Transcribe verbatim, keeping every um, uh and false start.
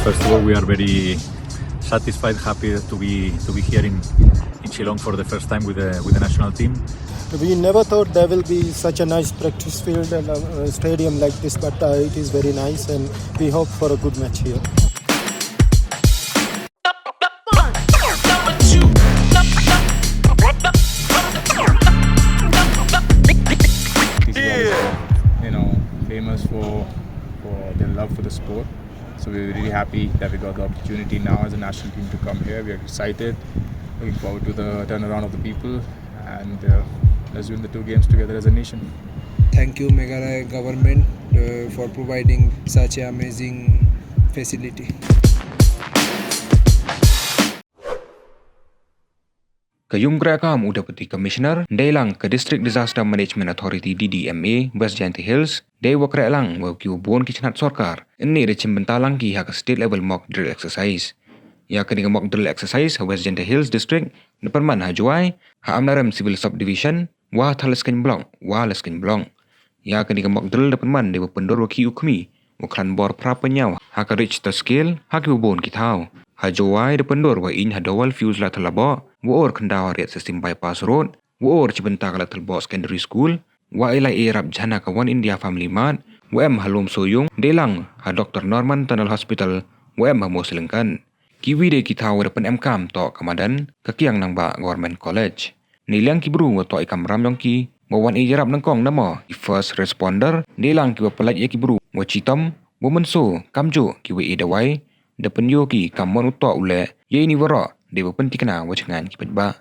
First of all, we are very satisfied, happy to be to be here in, in Shillong for the first time with the with the national team. We never thought there will be such a nice practice field and a, a stadium like this, but uh, it is very nice, and we hope for a good match here. These guys are, you know, famous for for their love for the sport. So we're really happy that we got the opportunity now as a national team to come here. We are excited, looking forward to the turnaround of the people, and uh, let's win the two games together as a nation. Thank you, Meghalaya government, uh, for providing such an amazing facility. Ka yung kreh kam u Deputy Commissioner, dei lang ka District Disaster Management Authority, D D M A, West Jaintia Hills, dei wa kreh lang wa ki u bun ki chnat sorkar, ini da chim bynta lang ki ha ka state level mock drill exercise. Ya kani ka mock drill exercise ha West Jaintia Hills District, da pynman ha Jowai, ha Amlarem Civil Subdivision, wa ha Thadlaskein Block, wa Ladlaskein Block. Ya kani ka mock drill da pynman dei wa pyndur wa ki u khmi, wa khlan bor phra pynyaw ha ka Richter scale, ha ki wa bun ki thaw. Ha Jowai da pyndur wa ing ha Dowal Fuse Lathalabo, wa ur khyndaw ha Riat System Bypass Road, wa ur chi bynta ka Lathalabo Secondary School, wa ilai e rap jhana ka One India Family Mart, wa em ha Lumsoyung, dei lang ha Doctor Norman Tunnel Hospital, wa em ha Mawslingkat. Kiwi dei ki thaw wa da pynemkam toh ka madan, ka Kiang Nangbah Government College. Neiliang ki bru wa toh i kamram yong ki, wa wan i yarap nyngkong namo i first responder, dei lang ki wa pynlait ya ki bru wa chitom, wa mynsaw, kamjooh ki wa i dawai, da pynyoo ki kam mon u toh u leh, ya ini waroh, dei wa pyntikna wa chyngan ki paidbah.